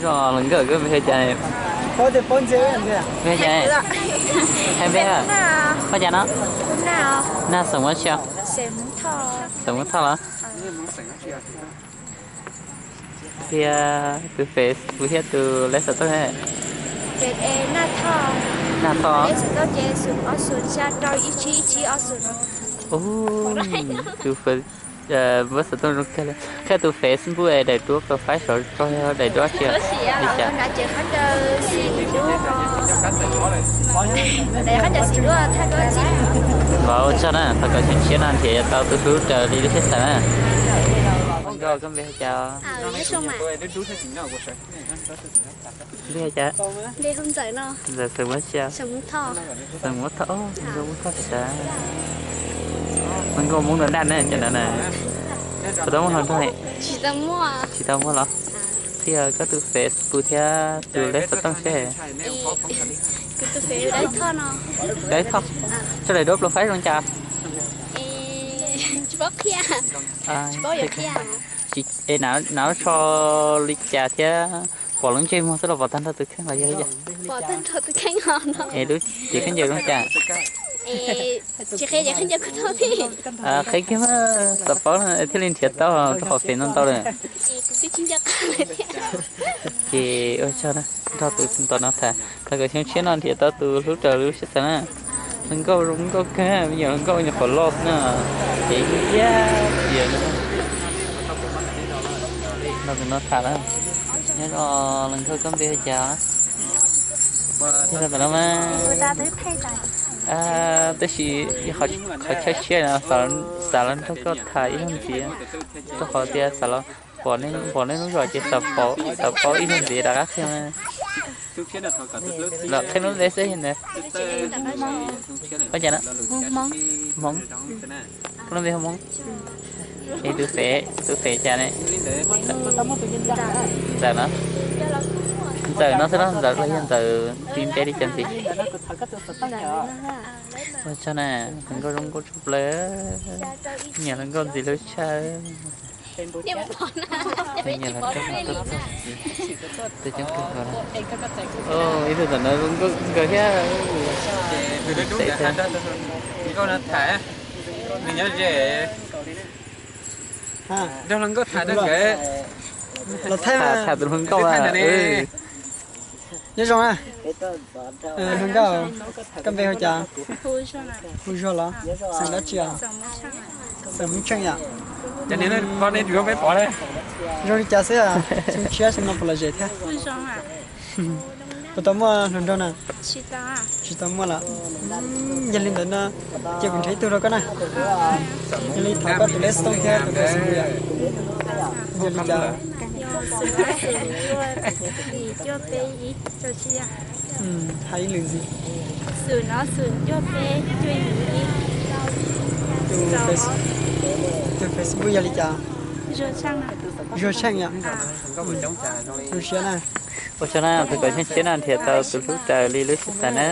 Zos Hluas Nkauj, koj npe hu cas? Npe hu cas? Hais npe, hu cas no? Nag xeem Hmoob Thoj. Xeem Hmoob Thoj los? Thiab tus Facebook thiab tus lej xov tooj ne? Nag Thoj. Tus, tus Facebook, daim duab profile saum tod yog daim duab tsi? Li cas? Ua tsaug na, thov kom xyoo tshiab no nrhiav tau tus hlub raws li lub siab xav na. Hluas Nkauj, koj npe hu cas? Npe hu cas? Ntxawm xeem Hmoob Thoj. Xeem Hmoob Thoj, Hluas Nkauj Hmoob Thoj tas. Hluas Nkauj Hmoob Thoj daj na, cov no na. Puas tau muaj hluas nraug? Tsis tau muaj los? Qhia koj tus Facebook thiab tus lej xov tooj seb. Kuv tus Facebook Dawb Thoj no. Dawb Thoj. Tso daim duab profile zoo cas? Es nav tso li cas thiab, pom lub ntsej muag xwb los pom tag nrho tus kheej los yog li cas? Es lub cev khaub ncaws zoo cas? Qhia kiag mas, xav paub thiaj li nrhiav tau rau qhov fev ntau ntau lawm. Ces ua tsaug na, nrog tus ntawm no tham, thov kom xyoo tshiab no nrhiav tau tus hlub raws lub siab xav na. Hluas Nkauj zoo nkauj kawg, me nyuam hluas nkauj nyuam qhuav loj xwb na, ces yog tias nrog tus no tham na. Nyob zoo Hluas Nkauj, koj npe hu cas? Thiab tus no mas, tab sis qhov chaw tshiab no xav los nrog koj tham ib zaug ntxiv, rau qhov tias xav los pom nej lub zos ces xav paub ib zaug ntxiv rov qab qhia. Los qhia lub npe xwb ntawd. Ua cas no? Hmoob. Koj lub npe hu Hmoob. Es tus fev, tus fev cas ne? Ntxawm no, Ntxawm no xwb los Ntxawm los yog Ntxawm tsis npe li cas ntxiv? Ua tsaug na, hluas nkauj zoo nkauj tshaj plaws, me nyuam hluas nkauj ntxim hlub tshaj. Ib tug tom no zoo nkauj kawg thiab. Nkauj no tham, nws nyob ze, nrog hluas nkauj tham, tham tus hluas nkauj. Nyob zoo na, hluas nkauj, koj npe hu cas? Hu Zuag los? Xeem dab tsi os? Xeem Hmoob Tsheej yom. Zoo li cas xwb, xyoo tshiab xyoo no puas lom zem thiab? Puas tau muaj hluas nraug na? Tsis tau muaj los? Yog li ntawd no, cia kuv nrhiav ib tug rau koj na. Yog li thov koj tus lej xov tooj thiab tus Facebook yom. Yog li cas? Hais ib lwm ntxiv. Tus Facebook yog li cas? Zuag Tsheej yom. Zoo siab na. Ua tsaug na, thov kom xyoo tshiab no nrhiav tau tus hlub raws li lub siab xav na.